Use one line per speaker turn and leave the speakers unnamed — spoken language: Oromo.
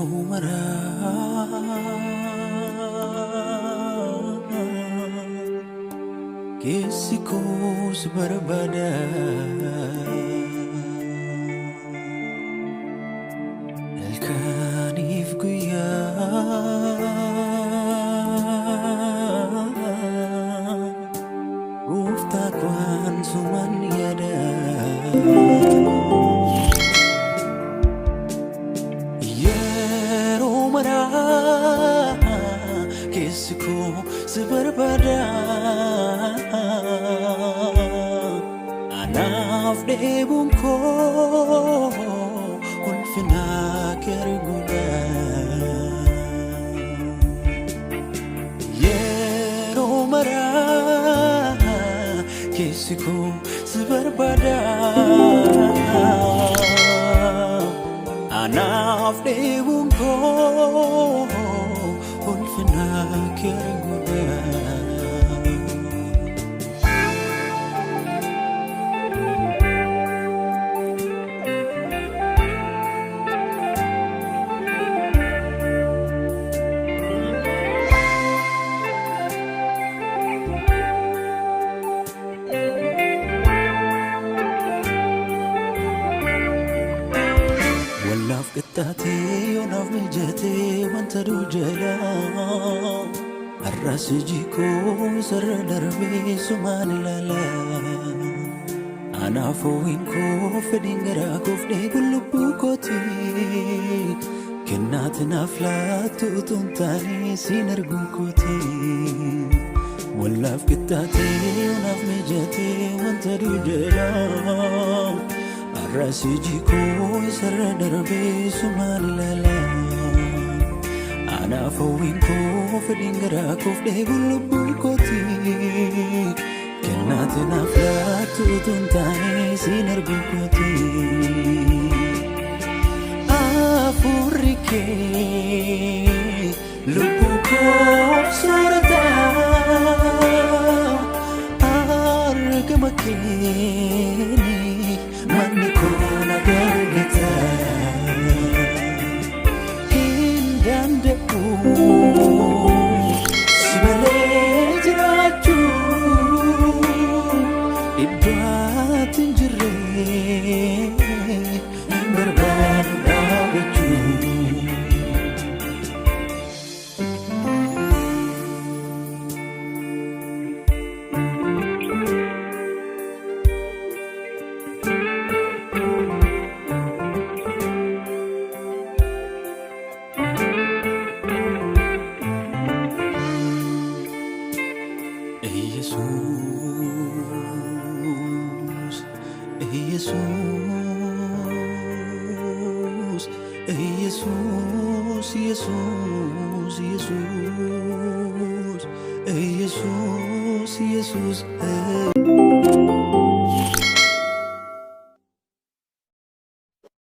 Yeroo maraa keessi koos barbaada. Halkaniif guyyaa gooftaa kwaan suman yaada. Yeroo maraa keessi koo si barbaada. Anaaf dheebuun koo ulfina kee arguudha. Yeroo maraa keessi koo si barbaada. Anaaf dheebuun koo ulfina kee arguudha. Wallaaf qixxaatee yoonaaf mijatee wanta dur jalaa har'as iji koo sarara darbee sumaan ilaala. Anaaf hoo'iin koo fedhiin garaa koof dheebuun lubbuu kooti. Kennaati naaf laattu utuu hin taane siin arguu kooti. Wallaaf qixxaatee yoonaaf mijatee wanta dur jalaa har'as iji koo isarra darbee sumaan ilaala. Anaaf hawwiin koo fedhiin garaa koof dheebuun lubbuu kooti. Kennaati naaf laattu utuu hin taane siin arguu kooti. Hafuurri kee lubbuu koof soorata. Argama keeni manni koo nagaa argata. Hin danda'u si malee jiraachuu iddoo ati hin jirre hin barbaadu dhaabachuu. Iyesuus, Iyesuus, Iyesuus, Iyesuus, Iyesuus, Iyesuus, Iyesuus.